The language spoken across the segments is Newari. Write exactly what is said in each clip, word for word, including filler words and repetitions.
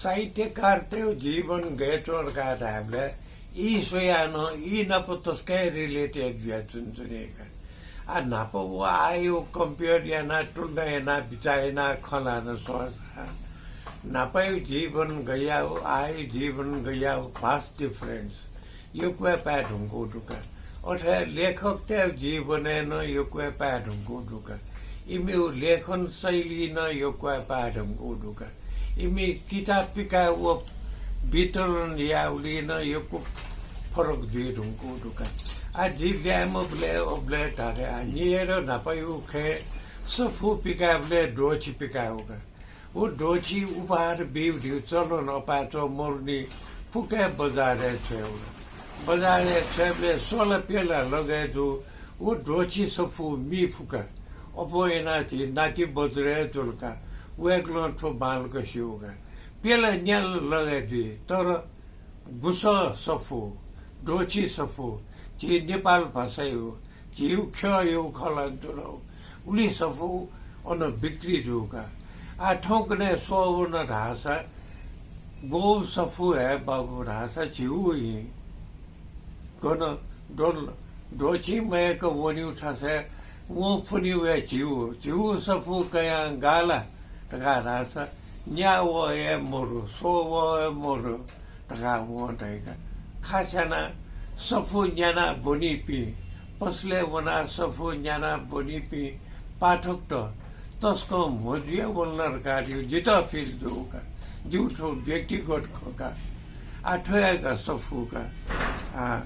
साहित्यकारतय् जीवन गय् च्वं धकाः धायेबलय् ई स्वयाः नं ई नाप तसकं relate याये जुयाच्वनी का। आ, न्हापा व आः यो compare यानाः, तुलना यानाः, बिचाः यानाः खँ ल्हाना स्वःसा, न्हापाया जीवन गज्याःगु, आःया जीवन गज्याःगु, vast difference। यक्व हे पाये धुंकूगु दु का। अथे हे लेखकतय् जीवनय् नं यक्व हे पाये धुंकूगु दु का। इमिगु लेखन शैली नं यक्व हे पाये धुंकूगु दु का। इमि किताब पिकायेगु व वितरण यायेगुलिइ नं यक्व फरक जुइ धुंकूगु दु का। आ, जि ल्याय्म्ह बलय् अबलय् धाःसा, आ, नियेर न्हापाया खँय् सफू पिकायेबलय् द्वःछि पिकायेगु का। व द्वःछि उपहार बीगु धइगु चलन अपाय्‌च्वं मरुनि, फुक्क हे बजारय् छ्वयेगु। बजारय् छ्वयेबलय् स्वला प्यला लगय् जू, व द्वःछि सफू मी फु का। अप्वः यानाः झी नाति बज्र हे जुल का। वय्‌कलं थ्व बांलाक स्यू का। प्यला न्याला लगय् जुइ, तर गुसः सफू, द्वःछि सफू, झी नेपाल भाषाया झीगु ख्यःयागु खँ ल्हानाच्वनागु। उलि सफू अन बिक्री जू का। आः थौंकन्हय् स्वः वन धाःसा, ग्वःगु सफू हे बाबु धाःसा झीगु हि। गन द्वल, द्वःछि मयय्‌क वनीगु थासय् वं फ्वनीगु हे झीगु, झीगु सफू कयां गाः ला धकाः धाःसा, न्याः वः हे मरु, स्वः वः हे मरु धकाः वं धाइ का। खास यानाः सफू न्यानाः ब्वनीपिं, पसलय् वनाः सफू न्यानाः ब्वनीपिं पाठकत तसकं म्हो जुया वन ला धकाः जितः feel जू का। जिगु थ्व व्यक्तिगत खँ का। आः थ्व हे का सफू का। आ,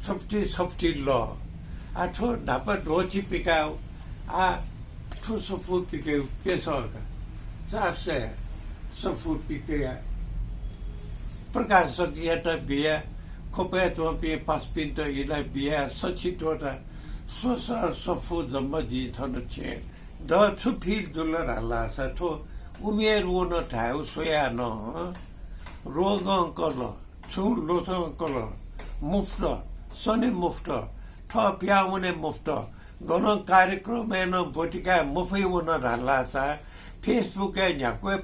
सफुति सफुति लः। आः थ्व न्हापा द्वःछि पिकाः, आः थ्व सफू पिके प्यसः का। चार सय सफू पिकया प्रकाशकयात बिया, ख्वपय् च्वंपिं पासापिन्त इनाबिया सछि त्वःता स्वसः सफू जम्मा जिं थन थ्यं। द छु feel जुल धाःसा, थ्व उमेर वन धायेगु स्वयाः नं रोगं कल, छुं ल्वचं कल, मुफ्त, सने मुफ्त, थः पिहां वने मुफ्त, गनं कार्यक्रमय् नं ब्वति काये मफइ वन धाःसा, Facebook-य् न्ह्याक्व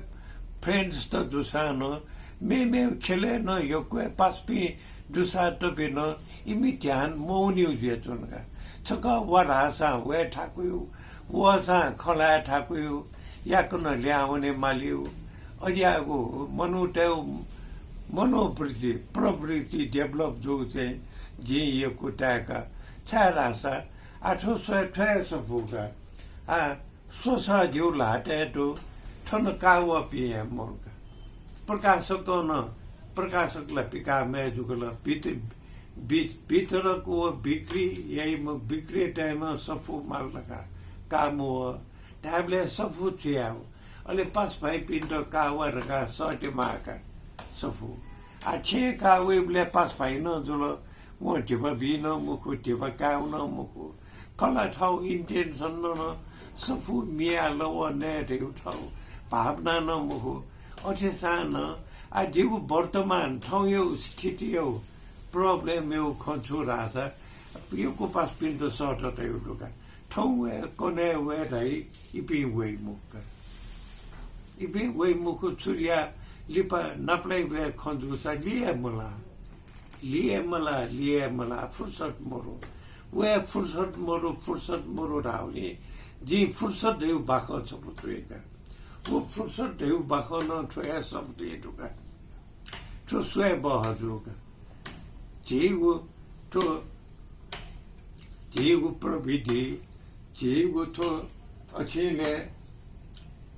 friends त दुसां नं, मेमेगु ख्यलय् नं यक्व पासापिं दुसां तपिं नं इमि ध्यान मवनीगु जुयाच्वन का। छकः वा धाःसां वये थाकुयु, वःसां खँ ल्हाये थाकुयु, याकनं लिहां वने मालीगु। अज्याःगु मनूतय् मनोवृत्ति, प्रवृत्ति develop जूगु चाहिँ जिं यक्व ताय्‌का। छाय्‌धाःसा आः थ्व स्वये थ्व हे सफू का। आः स्वसः जिगु ल्हातय् दु, थन का वःपिं हे मरु का। प्रकाशकं नं, प्रकाशक ला पिकाः मय् जूगु ला, भित-, भि-, वितरक व बिक्री याइम्ह विक्रेतां नं सफू माल धकाः का मवः। धायेबलय् सफू छु यायेगु? अले पासा भाइपिन्त का वा धकाः सःते माः का सफू। आः छेँय् का वइबलय् पासा भाइ नं जुल, वं धिबा बी नं मखु, धिबा कायेगु नं मखु। खला थःगु intention नं, नं सफू मियाः लवः नये धइगु थःगु भावना नं मखु। अथेसां नं आः जिगु वर्तमान थौंयागु स्थितियागु problem-यागु खँ छु धाःसा, यक्व पासापिन्त सःता तयागु दु का। थौं वये, कन्हय् वये धाइ, इपिं वइ मखु का। इपिं वइ मखु, छुरिया लिपा नापलाइबलय् खँ जूसा लिइ हे मलाः। लिइ हे मलाः, लिइ हे मलाः, फुर्सद मरु। वये फुर्सद मरु, फुर्सद मरु धाःगुलिं जिं फुर्सद धइगु बाखं छपु च्वया का। व फुर्सद धइगु बाखं नं थ्व हे शब्दय् दु का। थ्व स्वये बहः जू का। झीगु थ्व, झीगु प्रविधि, झीगु थ्व अछिनय्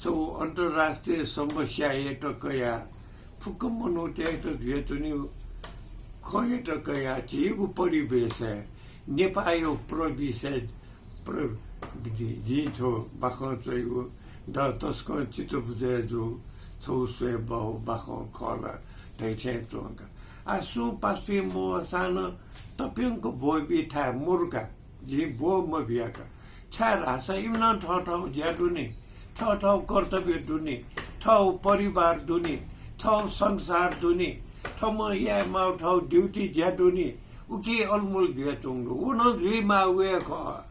छगू अन्तर्राष्ट्रिय समस्यायात कयाः, फुक्क मनूतय्‌त जुयाच्वनीगु खँयात कयाः, झीगु परिवेशय्, नेपाःया प्रविषय प्र-, जि-, जिं थ्व बाखं च्वइगु द तसकं चित्तबुझय् जू, छगू स्वये बहःगु बाखं खः ला धइथें च्वं का। आः सुं पासापिं मवःसां नं तप्यंक ब्वःबी थाय् मरु का, जिं ब्वः मबिया का। छाय्‌धाःसा इमित नं थःथःगु ज्या दु नि, थःथःगु कर्तव्य दु नि, थःगु परिवार दु नि, थःगु संसार दु नि, थःम्हं याये माःगु थःगु duty ज्या दु नि, उकी अलमल जुयाच्वंगु दु। व नं जुइमाःगु हे खः।